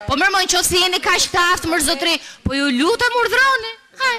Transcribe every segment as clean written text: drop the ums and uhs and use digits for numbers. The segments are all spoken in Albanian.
Po mirë mo në qoftë se jeni kaq të aftë mor zotri, po ju lutem urdhroni. Haj,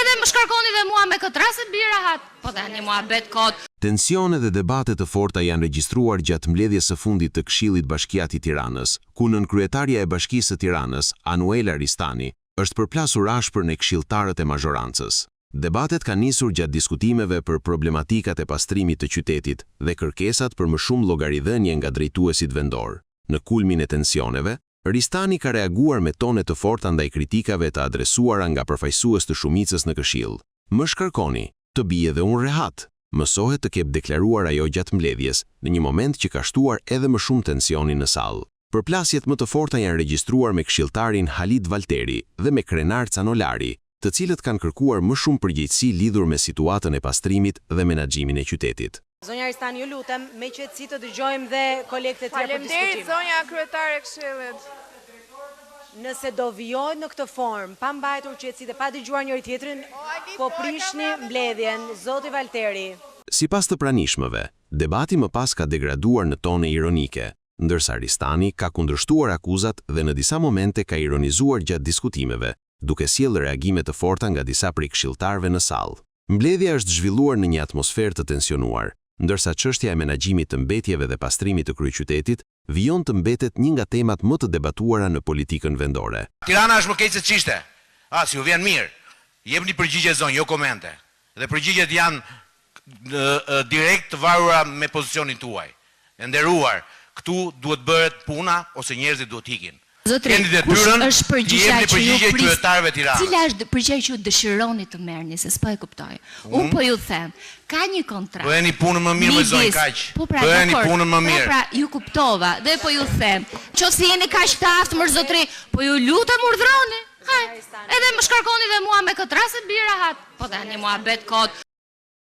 edhe më shkarkoni dhe mua me këtë rast e bi rahat. Po tani muhabet kot. Tensione dhe debate të forta janë regjistruar gjatë mbledhjes së fundit të Këshillit Bashkiak i Tiranës, ku nënkryetarja e Bashkisë së Tiranës, Anuela Ristani, është përplasur ashpër me këshilltarët e mazhorancës. Debatet kanë nisur gjatë diskutimeve për problematikat e pastrimit të qytetit dhe kërkesat për më shumë llogaridhënie nga drejtuesit vendorë. Në kulmin e tensioneve, Ristani ka reaguar me tone të forta ndaj kritikave të adresuara nga përfaqësues të shumicës në Këshill. Më shkarkoni, të bie dhe unë rehat, mësohet të ketë deklaruar ajo gjatë mbledhjes, në një moment që ka shtuar edhe më shumë tensionin në sallë. Përplasjet më të forta janë regjistruar me këshilltarin Halit Valteri dhe me Krenar Canollari, të cilët kanë kërkuar më shumë përgjegjësi lidhur me situatën e pastrimit dhe menaxhimin e qytetit. Zonja Ristani, ju lutem, me qetësi të dëgjojmë dhe kolegët e tjerë për diskutim. Faleminderit zonja kryetare e Këshillit. Nëse do vijohet në këtë formë, pa mbajtur qetësi dhe pa dëgjuar njëri-tjetrin, po prishni mbledhjen. Zoti Valteri. Sipas të pranishmëve, debati më pas ka degraduar në tone ironike, ndërsa Ristani ka kundërshtuar akuzat dhe në disa momente ka ironizuar gjatë diskutimeve, duke sjellë reagime të forta nga disa prej këshilltarëve në sallë. Mbledhja është zhvilluar në një atmosferë të tensionuar, ndërsa çështja e menaxhimit të mbetjeve dhe pastrimit të kryeqytetit vijon të mbetet një nga temat më të debatuara në politikën vendore. Tirana është më keq se ç'ishte. Ah, si ju vjen mirë. Jepni përgjigje zonjë, jo komente. Dhe përgjigjet janë direkt të varura me pozicionin tuaj. E nderuar, këtu duhet bëhet puna ose njerëzit duhet të ikin. Zotëri, Keni kush detyrën është t'i përgjigja jepni që ju përgjigje pris, qytetarëve të Tiranës. cila është përgjigja që ju dëshironi të merrni, se s'po e kuptoj. Unë Unë po ju them, ka një kontratë Bëjeni punën më mirë moj zonjë, midis, kaq. po pra, Bëjeni dakord, punën më po mirë. pra, ju kuptova dhe po ju them, qoftë se jeni kaq të aftë mor zotëri, po ju lutem urdhroni. Haj, edhe më shkarkoni dhe mua me këtë rast e bi rahat. Po tani muhabet kot.